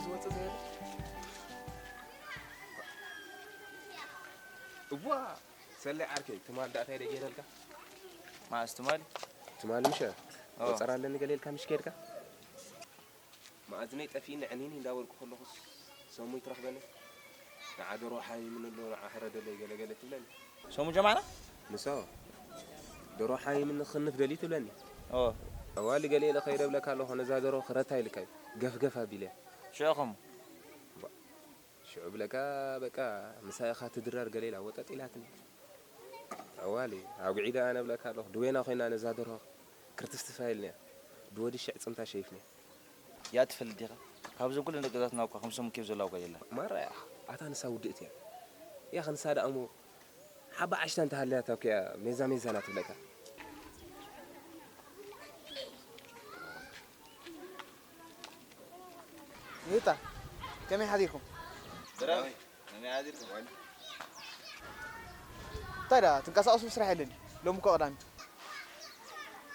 ዝወፅእ ዘይብሉ። እዋ፣ ሰለይ ዓርከይ፣ ትማል ደኣ እንታይ ደገይረልካ? መዓስ ትማል? ትማል ምሸ? ኦ። ቆጸራ ኣለኒ ገለ ኢልካ ምሽ ከይድካ? መኣዝነይ ጠፊእኒ ዕኒኒ እንዳበልኩ ከለኹስ ሰሙ ይትረኽበኒ። ንዓ ደርሆ ሓሚምኒ ኣሎ፣ ንዓ ሕረደለይ ገለ ገለ ትብለኒ። ሰሙ ጀማና? ንሶ፣ ደርሆ ሓሚምኒ ክኽንፍ ደልዩ ትብለኒ። ኦ። ኣዋሊ ገለ ኢለ ከይደ እብለካ ኣለኹ፣ ነዛ ደርሆ ክረታ ኢልካ እዩ። ገፍገፍ ኣቢለያ። ሽዑ ኸሙ? ባ-፣ ሽዑ እብለካ በቃ ምሳይ ኢኻ ትድረር ገለ ኢላ ወጠጥ ኢላትኒ። ኣዋሊ፣ ኣጉዒዳ ኣነ እብለካ ኣለኹ፣ ድዌና ኮይና ነዛ ደርሆ ክርትፍትፍ ኢልንያ። ብወዲ ሽዕ ጽምታ ሸይፍንያ። ያ ትፈልጥ ዲኻ? ካብዞም ኩለን ደቂ ገዛትና እኳ ከም ሰሙ ኬፍ ዘለዋ ጓል የላን። ማራ እያ። ኣታ ንሳ ውድእቲ እያ። ያኸ ንሳ ደኣ እሞ ሓባ ዓሽታ እንተሃልያታ እኮ እያ ሜዛ ሜዛ ናትብለካ። ይታ፣ ከመይ ሓዲርኩም? ብራዊ፣ ከመይ ሓዲርኩም? እንታይ ደኣ፣ ትንቀሳቐሱ ስራሕ የለን? ሎሚ እኮ ቀዳም።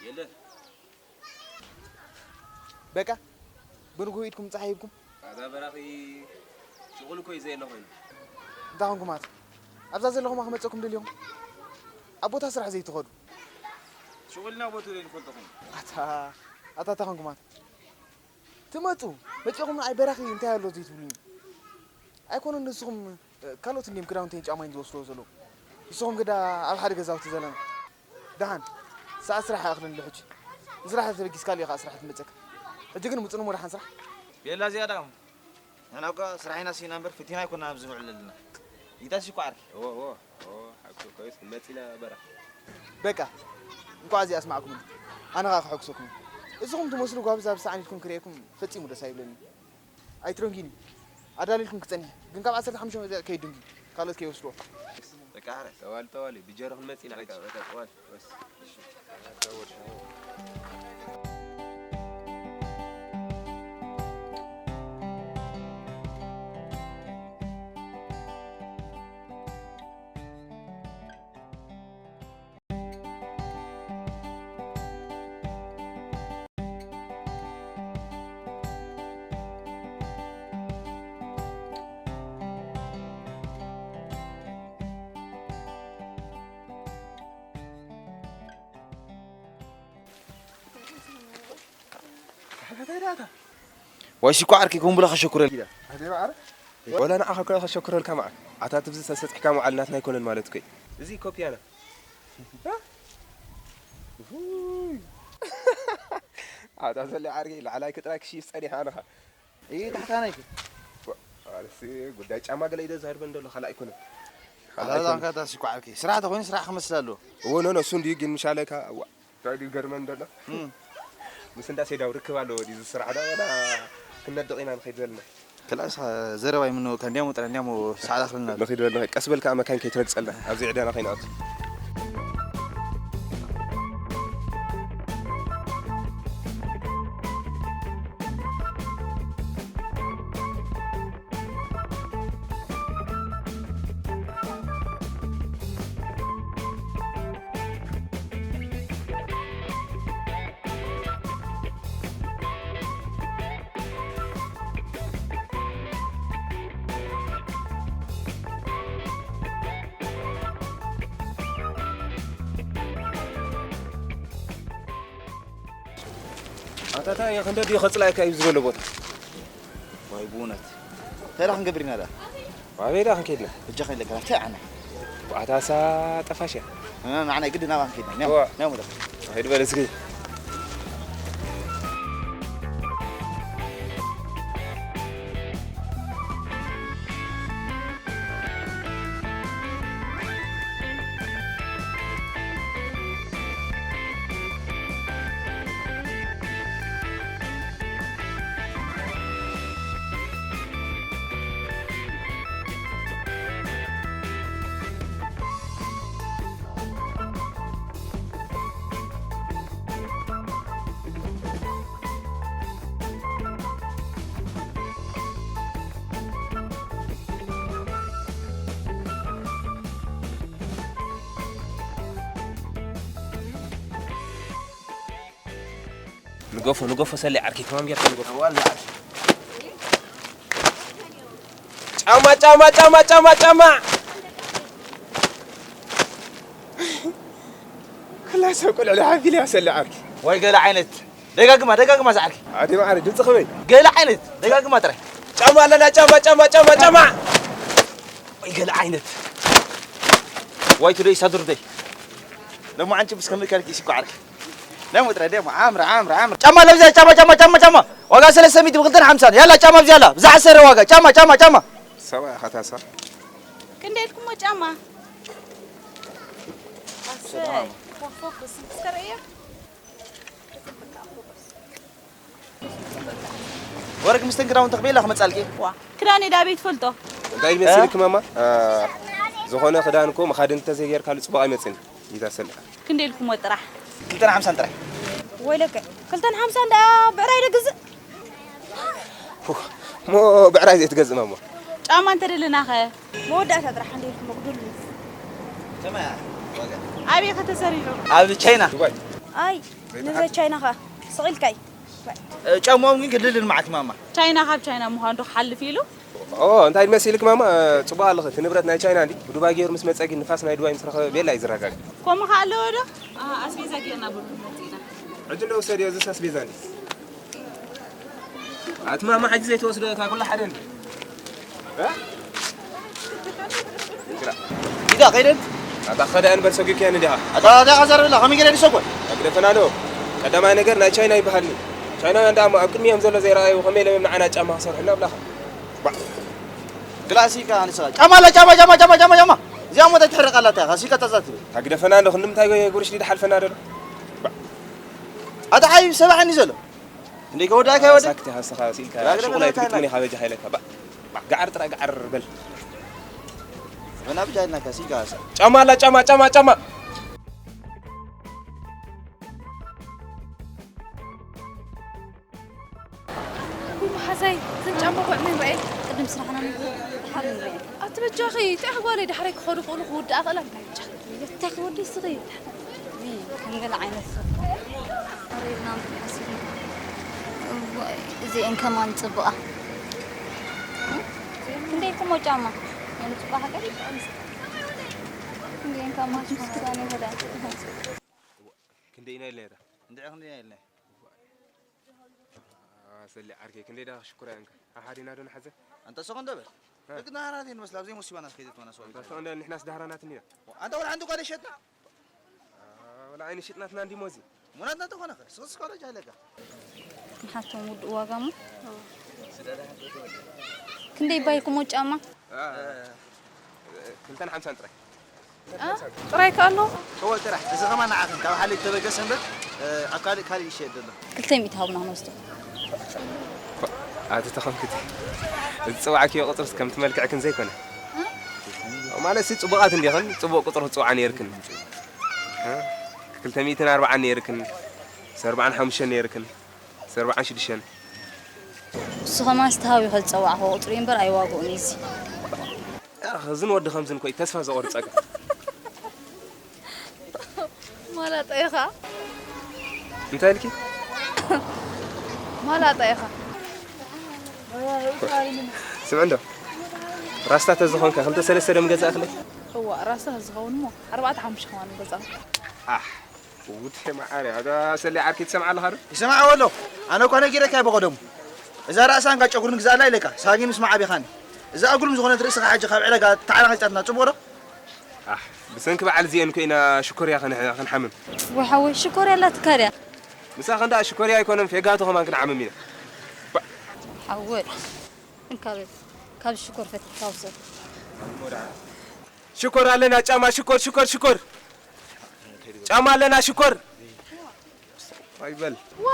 የለን። በቃ፣ ብንግሁ ኢድኩም ጸሓይ ሂብኩም? ኣዛ በራኺ ሽቑል እኮ እዩ ዘየለ ኮይኑ። እንታይ ኾንኩም ኣት? ኣብዛ ዘለኹም ክመጸኩም ደልዮም? ኣብ ቦታ ስራሕ ዘይትኸዱ? ሽቑልና ቦትኡ ዘይንፈልጦ ኮይኑ። ኣታ፣ ኣታ እንታይ ኾንኩም ኣት? ትመጹ፣ መጺኹም ንዓይ በራኺ እንታይ ኣሎ ዘይትብሉኒ? ኣይኮነን ንስኹም፣ ካልኦት እንድዮም ክዳውንተይን ጫማይን ዝወስድዎ ዘለዉ። ንስኹም ግዳ ኣብ ሓደ ገዛውቲ ዘለና። ደሓን፣ ሰዓት ስራሕ ኣይኣኽልን ኣሎ ሕጂ። ንስራሕ ተበጊስካሉ ኢኻ ስራሕ ትመጸካ። ሕጂ ግን ምጹ እሞ ደሓን ስራሕ። ቤላ እዚኣ ደኣ እሞ። ንሕና እኳ ስራሕ ኢና ስኢና እምበር ፈቲና ኣይኮናን ኣብዚ ንውዕል ዘለና። ኢታሲ እኳ ዓርኪ። እዎ፣ እዎ፣ እዎ፣ ሓቂ እኮ እዩ። ክንመጽእ ኢና በራ። በቃ፣ እንኳዕ እዚ ኣስማዕኩምኒ። ኣነ ኸኣ ከሐጉሰኩም። እዚኹም ትመስሉ ጓብዝ ኣብ ሰዓን ኢድኩም ክርእየኩም ፈጺሙ ደስ ኣይብለኒ። ኣይትደንጊኒ። ኣዳሊልኩም ክጸንሕ። ግን ካብ ዓሰርተ ሓሙሽተ መጸ ከይድንጊ። ካልኦት ከይወስድዎ። በቃ፣ ሓራይ። ጠዋል፣ ጠዋል፣ ብጀሮ ክንመጽእ ኢና በቃ፣ ሕጂ። በቃ፣ ጠዋል። ወስ። እሺ። ዋይ፣ ሲኳ ዓርከይ፣ ከም ብላ ከሸኩረልኪ ኢላ። ኣደ ማዕረ? ወላ ንዓኻ እኮ ከሸኩረልካ ማዕረ። ኣታ ትብዚ ተሰጢሕካ መዓል ናትና ኣይኮነን ማለት እኮ እዩ። እዚ ኮፒያና። እ? ውይ። ኣታ ዘለ ዓርከይ፣ ላዕላይ ክጥራይ ክሽይፍ ጸኒሕ ኣነኻ። እይ፣ ታሕታናይ ከ? ዋ፣ ኣነሲ ጉዳይ ጫማ ገለ ኢደ ዝሃድበን ዘሎ፣ ካልእ ኣይኮነን። ካልእ ኣታ ኣይኮነን። ዛንካ ኣታ ሲኳ ዓርከይ። ስራሕ ተኾይኑ ስራሕ ክመስል ኣለዎ። እዎ፣ ኖ፣ ኖ፣ እሱ እንድዩ ግን ምሻለካ፣ ዋ፣ እንታይ ድዩ ገርመን ዘሎ? እም። ምስ እንዳ ሴዳው ርክብ ኣለዎ ድዩ እዚ ስራሕ ዳ ወላ ክነድቕ ኢና ንኸይድ ዘለና? ክላስ ዘረባ ይምንወካ እንዲያሞ ጥራይ እንዲያሞ ሰዓት ኣኽልና ኣሎ። ንኸይድ በልና፣ ቀስ በል ከኣ መካይን ከይትረግጸልና ኣብዚ ዕዳና ከይንኣቱ። ኣታ ታይ ክንደ ድዩ ከጽላእካ እዩ ዝበሎ ቦታ? ዋይ ብእውነት። እንታይ ደኣ ክንገብር ኢና ደኣ? ኣበይ ደኣ ክንከይድ ኢና? በጃኻ ኢለካ፣ ናብቲ ኣነ። ኣታ እሳ ጠፋሽ እያ። እ፣ ንዓና ግዲ ናብኣ ክንከይድ ኢና። ኒያው፣ እዋ። ኒያው ሙዳ። ኸይድ በል እስኪ። ንገፎ፣ ንገፎ፣ ሰለይ ዓርከይ፣ ተማም ጌርካ ንገፎ። እዋል ዓርከይ። ጫማ፣ ጫማ፣ ጫማ፣ ጫማ፣ ጫማ። ክላ ሰብ ቁልዕ ሓፊል ያሰለ ዓርኪ። ወይ ገለ ዓይነት። ደጋግማ፣ ደጋግማ ዝዓርኪ። ኣዲ ማዕረ፣ ድምፂ ከመይ? ገለ ዓይነት። ደጋግማ ጥራይ። ጫማ ኣለና፣ ጫማ፣ ጫማ፣ ጫማ፣ ጫማ። ወይ ገለ ዓይነት። ወይ ቱደይ ሳቱርደይ። ለሞ ዓንቺ ምስ ከመይ ካልኪ ሲኮ ዓርኪ። ለሞ ጥራይ ደሞ ዓምር፣ ዓምር፣ ዓምር። ጫማ ለብዛ፣ ጫማ፣ ጫማ፣ ጫማ፣ ጫማ። ዋጋ ሰለስተ ሚእቲ ብክልተን ሓምሳን። ያላ ጫማ ብዚ ያላ። ብዛዕ ሰረ ዋጋ። ጫማ፣ ጫማ፣ ጫማ። ሰብኣይ ኢኻ ታሳ። ክንደይ ኢልኩሞ ጫማ? ኣሰይ፣ ፎፍ፣ ፎፍ፣ ስንክስከር እያ። ወርቂ ምስተን ክዳውንቲ ክቤላ ክመጻልኪ። ዋ፣ ክዳን ዳቤት ፈልጦ። እንታይ ይመስልክ ማማ? እ፣ ዝኾነ ክዳን እኮ መኻድን እንተዘይጌርካሉ ጽቡቕ ኣይመጽእን። ይዛሰልካ። ክንደይ ኢልኩሞ ጥራሕ? ክልተን ሓምሳን ጥራይ። ወይለከ፣ ክልተን ሓምሳን ደኣ ብዕራይ ዶ ግዝእ? ፉ፣ ሞ ብዕራይ ዘይትገዝእ ማማ? ጫማ እንተደለናኸ? መወዳእታ ጥራሕ እንደ ኢልኩም መጉዱል። ከመይ ዋጋ? ኣበይ ከተሰሪሑ? ኣብ ቻይና። ዱባይ። ኣይ፣ ዘይትሓት? ንብረት ቻይና ኸ ስቕ ኢልካይ። እ፣ ጫማኦም ግን ክልል ንመዓት ማማ። ቻይና ካብ ቻይና ምዃኑ ዶ ክሓልፍ ኢሉ? ኦ፣ እንታይ መሲልክ ማማ? እ፣ ጽቡቕ ኣለኺ። እቲ ንብረት ናይ ቻይና እንዲ ብዱባይ ገይሩ ምስ መጸ ግን ንፋስ ናይ ዱባይ ምስ ረኸበ ቤላ እዩ ዝረጋጋእ። ከምኡ ከ ኣለዎ ዶ? ኣሃ፣ ኣስቤዛ ጌርና ብሩ መጺና። ሕጂ እንዶ ውሰድዮ፣ እዚስ ኣስቤዛ እንዲ። ኣቲ ማማ ሕጂ ዘይትወስዶ እታ ኩላ ሓደ እንዲ። እ? ግራ። ኢዳ ከይደን? ኣታ ኸዳ እንበር ሰጒግካየን እንዲኻ። ኣታ፣ ኣታ ኸዘርብላ፣ ከመይ ገለ ድሰጎል? ኣግደፈና ዶ? ቀዳማይ ነገር ናይ ቻይና ይበሃልኒ። ቻይናውያን ደኣ እሞ ኣብ ቅድሚኦም ዘሎ ዘይረኣዩ ከመይ ኢሎም እዮም ንዓና ጫማ ክሰርሑልና ብላኻ? ባ። ግላሲካ ንስኻ። ጫማ ኣላ፣ ጫማ፣ ጫማ፣ ጫማ፣ ጫማ፣ ጫማ። እዚኣ እሞ እንታይ ትሕረቕ ኣላ እታ ኢኻ? ሲካ ተዛትብል። ኣግደፈና ዶ? ክንዲ ምንታይ ጉርሽ ድሓልፈና ዶ? ባ። ኣታ ሓይ ሰባሕኒ ዘሎ። እንዴ ከወዳእካ ይወደ? ሳክቲ ሃስኻ ሲልካ ራግረ ሹቁላይ በላካ ትግጥም ኢኻ በጃ ሃይለካ። ባ። ባ። ጋዓር ጥራይ ጋዓር በል። በና ብጃ ኢልናካ ሲልካ ሃሳ። ጫማ ኣላ፣ ጫማ፣ ጫማ፣ ጫማ። ውይ፣ መሓዛይ፣ እዘን ጫማ ኮዕ መን ረኣየ? ቅድም ስራሕና ንግበር፣ ድሓር ንረኣየ። ኣቲ በጃኺ፣ እንታይ ጓለይ፣ ዳሕረይ ክኸዱ ክእሉ ክውድኣ ክእላ፣ እንታይ በጃኺ? እንታይ ክወዲ እስኺ? ውይ፣ ከም ገለ ዓይነት ሰብ። ኣረ ኢልና እምበር ሓሲብና። እዋይ፣ እዚኤን ከማን ጽቡቓ። ክንደይ ኩሞ ጫማ? የን ጽቡቓ ሃገር? ክንደይ ከማን ሽፋን ይበላ? ክንደይ ኢና ኢልና እታ? እንድዒ ክንደይ ኢና ኢልና? ኣሰሊ ዓርከይ፣ ክንደይ ደኣ ክሽኩራ እየንካ? ሓሓዲና ዶ ንሓዘ? ኣንታ ሰኾ እንደበል። እ። ደቂ ናህራት ይመስላ፣ ኣብዘይ ሙሲባና ስከይደት ሆና ሰው። ኣንታ ሰኾ እንደ ንሕናስ ዳህራናት እንዲና። ኣንታ ወላ ሓንቲ እኳ ደሸጥና? አ፣ ወላ ዓይኒ ሽጥናትና እንዲ ሞዚ። ሙናትና ተኾነ ኸ፣ ስኽስ ኮለጅ ኣለካ። ንሓቶም ውድእ ዋጋ እሞ። ክንደይ ባይኩሞ ጫማ? አ፣ ክልተን ሓምሳን ጥራይ። አ? ጥራይ ከ ኣሎ? እወ፣ ጥራሕ። እዚ ኸማን ንዓኽን ካብ ሓለይ ተበገሰ እምበር፣ እ፣ ኣብ ካልእ፣ ካልእ ይሸየጥ ዘሎ። ክልተ ሚእቲ ሃቡና ክንወስዶ። ኣቲ ተኸንክቲ። እዚ ዝጸዋዕክዮ ቁጽርስ ከምቲ መልክዕክን ዘይኮነ። እ? ማለት ሲ ጽቡቓት እንዲኽን፣ ጽቡቕ ቁጽሪ ክጽውዓ ነይርክን። እ? ክልተ ሚእትን ኣርባዓን ነይርክን፣ ስ ኣርባዓን ሓሙሽተን ነይርክን፣ ስ ኣርባዓን ሽዱሽተን። እሱ ኸማን ዝተሃዊ ከዝጸዋዕኹ ቁጽሪ እምበር ኣይዋግኡን እዩ እዚ። ኣኽ፣ እዝን ወዲ ኸምዝን ኮይ ተስፋ ዘቑርጸካ። ማላጣ ኢኻ። እንታይ ኢልኪ? ማላጣ ኢኻ። ስምዒ እንዶ። ራስታ ተዝኾንካ፣ ክልተ ሰለስተ ደም ገዛእክለይ? እዋ፣ ራስታ ተዝኸውን እሞ፣ ኣርባዕተ ሓሙሽተ ከማን ገዛእኩ። ኣሕ፣ ውድ ማዓረ፣ ኣታ ሰለይ ዓርኪ ትሰምዓ ኣለኻ ዶ? ይሰምዓዎ ኣሎ። ኣነ እኳ ነጊረካ ብቐደሙ። እዛ ራእሳን ጋ ጨጉርን ግዛእላ ኢለካ፣ ሳጊ ምስ መዓቢኻኒ። እዛ ኣጉልም ዝኾነት ርእስኻ ሕጂ ካብ ዕዳጋ ተዓናቒጻትና፣ ጽቡቕ ዶ? ኣሕ፣ ብሰንኪ በዓል እዚኤን እኮ ኢና ሽኮርያ ከን-፣ ከንሓምም። ወይ ሓወይ፣ ሽኮርያ ኣላትካ ድያ? ምሳኽን ደኣ ሽኮርያ ኣይኮነን፣ ፌጋቶ ከማን ክንሓምም ኢና። ባ- ሓወይ፣ እንካ በል፣ ካብ ሽኮር ፈቲሕካ ውሰድ። ሽኮር ኣለና ጫማ፣ ሽኮር፣ ሽኮር፣ ሽኮር። ጫማ ኣለና ሽኮር። ኣይበል። ዋ፣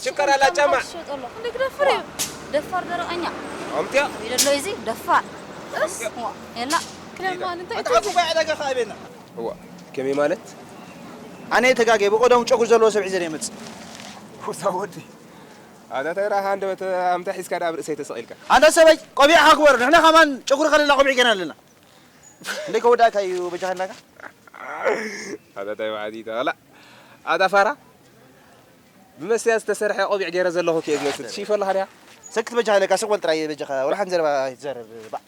ሽኮር ኣላ ጫማ። ትሸጥ ኣሎ። እንደ ግደፍር እዩ። ደፋር ደረቐኛ። ኣምጥያ። ይደሎ እዚ ደፋር። እስ፣ ዋ፣ የላ። ክለማን እንታይ ኣታ ትብል? ኣኩባ ዕዳጋ ከኣ ቤና። እዋ፣ ከመይ ማለት? ኣነ ተጋገ ብቐደሙ ጨጉሪ ዘለዎ ሰብ ሒዘ ይመጽእ። ኩሳ ወዲ። ኣታ ተራ ሃንደበት ኣምታ ሒዝካ ደኣ ኣብ ርእሰይ ተሰቒልካ። ኣንታ ሰበይ፣ ቆቢዕኻ ግበር። ንሕና ከማን ጨጉሪ ከለና ቆቢዕ ገና ኣለና። እንደ ከወዳእካ እዩ በጃኻናካ። ኣታ ታይ ባዕዲ ተላ። ኣታ ፋራ። ብመስትያት ዝተሰርሐ ቆቢዕ ገይረ ዘለኹ ከ ዝመስል። ትሽይፎ ኣለኻ ድያ? ሰክት በጃኻ ኢለካ፣ ስቕ በል ጥራይ በጃኻ። ወላ ሓንቲ ዘረባ ኣይትዛረብ፣ ባዕ።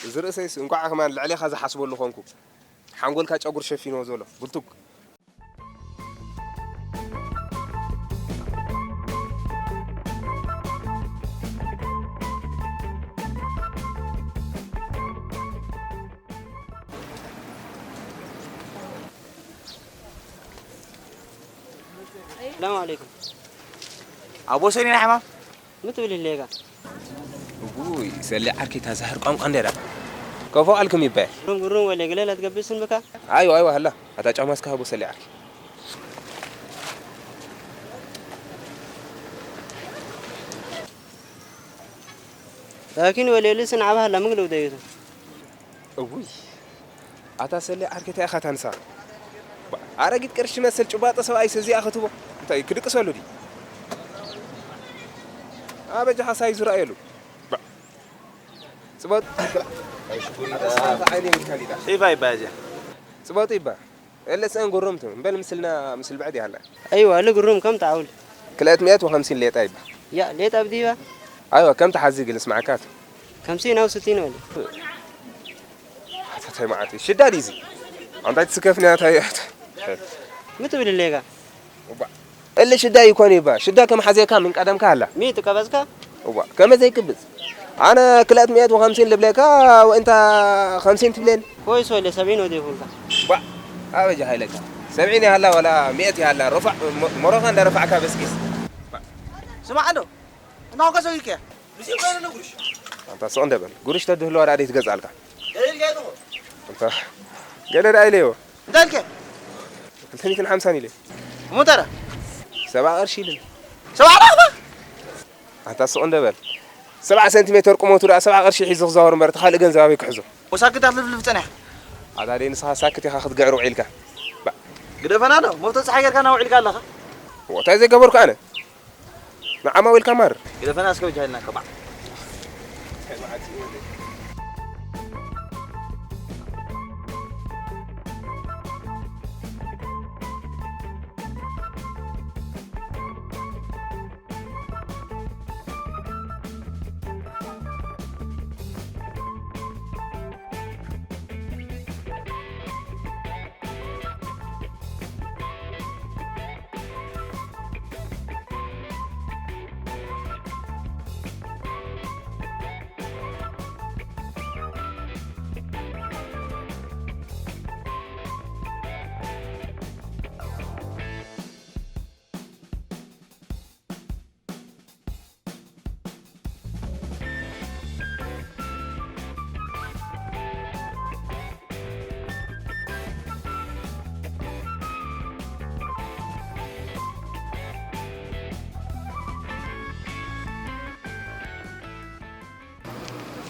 እዚ ርእሰይስ እንቋዕ ከማን ልዕሌኻ ዝሓስበሉ ኾንኩ። ሓንጎልካ ጨጉር ሸፊንዎ ዘሎ። ብልቱግ። ሰላም ዓለይኩም። ኣቦ ሰኒ ናይ ሕማም? ምትብል ህሌጋ? ውይ፣ ሰሊ ዓርከይ፣ እታ ዛህር ቋንቋ እንዴ ዳ? ከፎ ኣልክም ይባል። ግሩም ግሩም ወለ ገለ ላትገብስን ብካ? ኣይዋ፣ ኣይዋ፣ ሃላ። ኣታ ጫማ እስከ ሃቦ ሰሊ ዓርከይ። ላኪን ወለ ልስን ዓባ ሃላ ምግለው ደዩቱ። እውይ፣ ኣታ ሰሌ ዓርከይ፣ እንታይ ኢኻ ታንሳ? ባ-፣ ኣረጊት ቅርሺ መስል ጭባጦ ሰብኣይ ሰዚኣ ክትቦ። እንታይ ክድቅሰሉ ድዩ? ኣበጃኻ ሳይዙ ረኣየሉ። ባ-፣ ጽባጥ-፣ ኣታ ሰዓት ዓይነ ይብልካ ሊዳ። ዒፋ ይባል እዚኣ። ጽባጡ ይባ። እለ ሰን ጉሩም ቱ። እምበል ምስልና ምስል ብዕድ ያለ። ኣይዋ፣ እለ ጉሩም ከም ተዓውል። ክልአት ሚእት ወኸምሲን ሌጣ ይባ። ያ፣ ሌጣ ብዲባ? ኣይዋ፣ ከም ተሓዚ ግልስ ማዕካት። ከምሲን ኣው ስቲን ወለ። ኣታ ታይ መዓት ሽዳ ዲዚ። ኣንታይ ትስከፍኒ ኣታ። ምትብል ሌጋ። እባ። እሊ ሽዳ ይኮን ይባ። ሽዳ ከም ሓዜካ ምን ቀደምካ ኣላ። ሚእቲ ቀበዝካ? እዋ፣ ከመ ዘይክብዝ። ኣነ ክልአት ሚእት ወኸምሲን ልብለካ ወእንታ ኸምሲን ትብሌን። ኮይስ ወለ ሰብዒን ወደ ይኹንካ። ባ። ኣበጃ ሃይለካ። ሰብዒን ያህላ ወላ ሚእት ያህላ። ረፋዕ ሞ-፣ ሞሮኻ እንደ ረፋዕካ በስኪስ። ስማዕ ኣሎ። እናውቀ ሰው ይልከ። ብዙ ይባል ነው ጉርሽ። ኣንታ ስቕ እንደበል። ጉርሽ ተድህሎ ወዳ ደይ ትገዝኣልካ። ደሊል ጋይቶ። ኣንታ ገለ ዳ ኢለዮ። እንታይ ኢልከ? ክልተ ሚእትን ሓምሳን ኢለ። እሞ ታዲያ? ሰብዓ ቅርሺ ኢልን። ሰብዓ ዳኽባ? ኣንታ ስቕ እንደበል። ሰብዓ ሰንቲሜተር ቁመቱ ደኣ ሰብዓ ቅርሺ ሒዙ ክዛወር እምበር፣ እቲ ካልእ ገንዘብ ኣበይ ክሕዞ? ወሳክታት ልፍልፍ ጸኒሕ። ኣታ ደይ ንስኻ ሳክት ኢኻ ክትግዕር ውዒልካ። ባ- ግደፈና ዶ? መፍቶ ጸሓይ ጌርካ ና ውዒልካ ኣለኻ? ወታይ ዘይገበርኩ ኣነ? ንዓማ ዊልካ ማር። ግደፈና እስከ ብጃ ኢልና ከማዕ።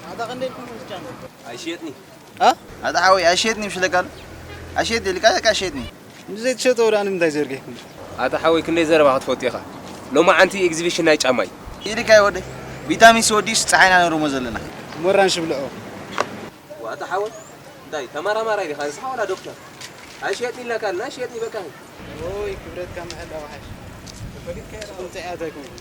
ኣታ ክንደይ ኢልኩም ወስጃ? ኣይሽየጥኒ። እ? ኣታ ሓወይ፣ ኣይሽየጥኒ ምሽ ኢለካ ኣሎ። ኣይሽየጥ ኢልካ፣ ኢልካ ኣይሽየጥኒ። ንዘይትሸጦ ወደ ኣነ ምንታይ ዘርጊሕኩም? ኣታ ሓወይ፣ ክንደይ ዘረባ ክትፈቱ ኢኻ? ሎማዓንቲ ኤግዚቢሽን ናይ ጫማ እዩ። ኢልካ ወደ ቪታሚን ሲ ወዲስ ጸሓይና ነሩሞ ዘለና። ሞራን ሽብልኦ። ዋታ ሓወይ፣ እንታይ ተመራማራይ ዲኻ ንስኻ ዋላ ዶክተር? ኣይሽየጥኒ ኢልናካ ኣለና፣ ሽየጥኒ በቃ። ኦይ፣ ክብረትካ ምሕላው ሓሽ። ጽምጽ እያ ተይኮንኩ።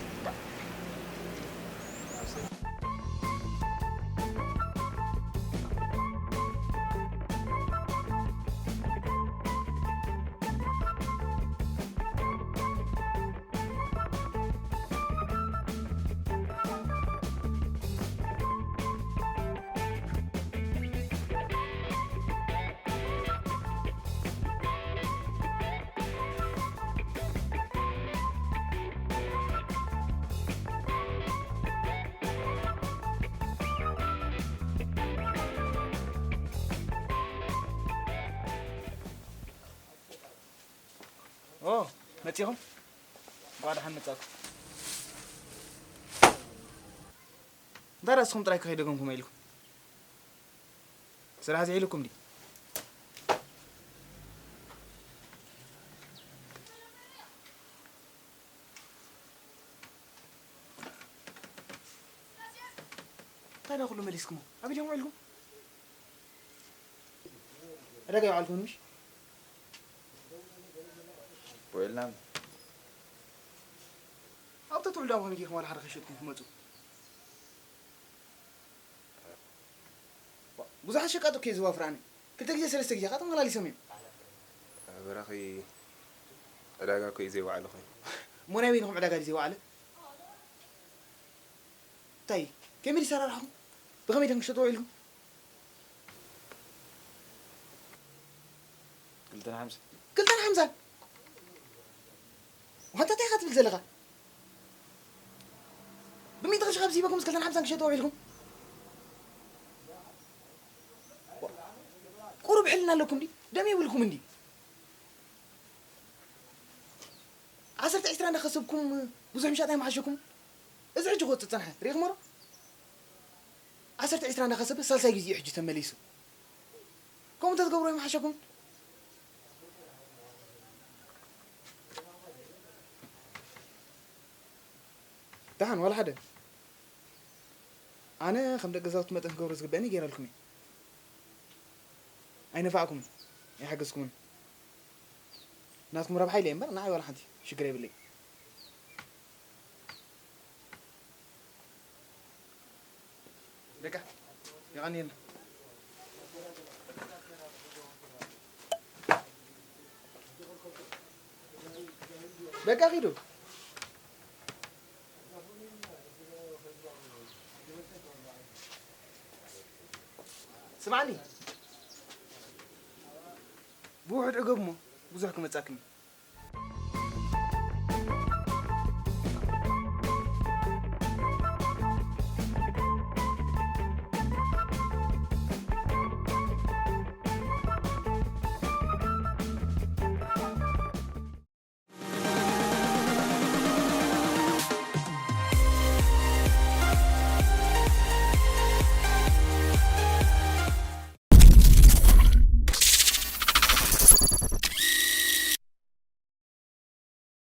ኦ፣ መጺኹም? እንኳዕ ደሓን መጻኩም። እንታይ ደኣ ንስኹም ጥራይ ከይደገምኩም ኢልኩም? ስራሕ ዝዒልኩም ድዩ? እንታይ ደኣ ኩሉ መሊስኩሞ? ኣብ ኢድኩም ውዒልኩም? ዕዳጋ ይውዓልኩም ምሽ? ውዒልና። ኣብ ተትውዕሉ ደኣ ከመይ ጌርኩም ዋላ ሓደ ከይሸጥኩም ትመጹ? ዋ፣ ብዙሓት ሸቃጦ እኮ እዩ ዘዋፍር ኣነ። ክልተ ግዜ ሰለስተ ግዜ ከዓ ተመላሊሶም እዮም። በራኺ ዕዳጋ እኮ እዩ ዘይወዓለ ኮይኑ። እሞ ናይ በይንኹም ዕዳጋ ድዩ ዘይወዓለ? እንታይ ከመይ ድዩ ሰራርሕኹም? ብኸመይ ደም ክሸጥዎ ኢልኩም? ክልተን ሓምሳ ክልተን ሓምሳን ዋንታ እንታይ ኢኻ ትብል ዘለኻ? ብሚእቲ ቅርሺ ካብ ዝሂበኩም ክልተን ሓምሳን ክሸጥዎ ኢልኩም? ቁሩብ ሕልና ኣለኩም ድዩ? ደም የብልኩም እንዲ ዓሰርተ ዕስራ እንዳኸሰብኩም ብዙሕ ምሻጥ ኣይመሓሸኩም። እዚ ሕጂ ክወፅእ ዝፀንሐ ርኢኹሞ ዶ? ዓሰርተ ዕስራ እንዳኸሰበ ሳልሳይ ግዜ እዩ ሕጂ ተመሊሱ። ከምኡ እንተትገብሩ ኣይመሓሸኩም? ደሓን ዋላ ሓደ ኣነ ከም ደቂ ገዛውቲ መጠን ክገብሮ ዝግበአኒ ገይረልኩም እየ። ኣይነፋዕኩምን ኣይሓገዝኩምን። ናትኩም ረብሓ ኢለ እየ እምበር ንዓይ ዋላ ሓንቲ ሽግር የብለይ። በቃ የቐንየልና። በቃ ኪዱ። ስማዕኒ ብውሑድ ዕገብ እሞ ብዙሕ ክመጻክን እዩ።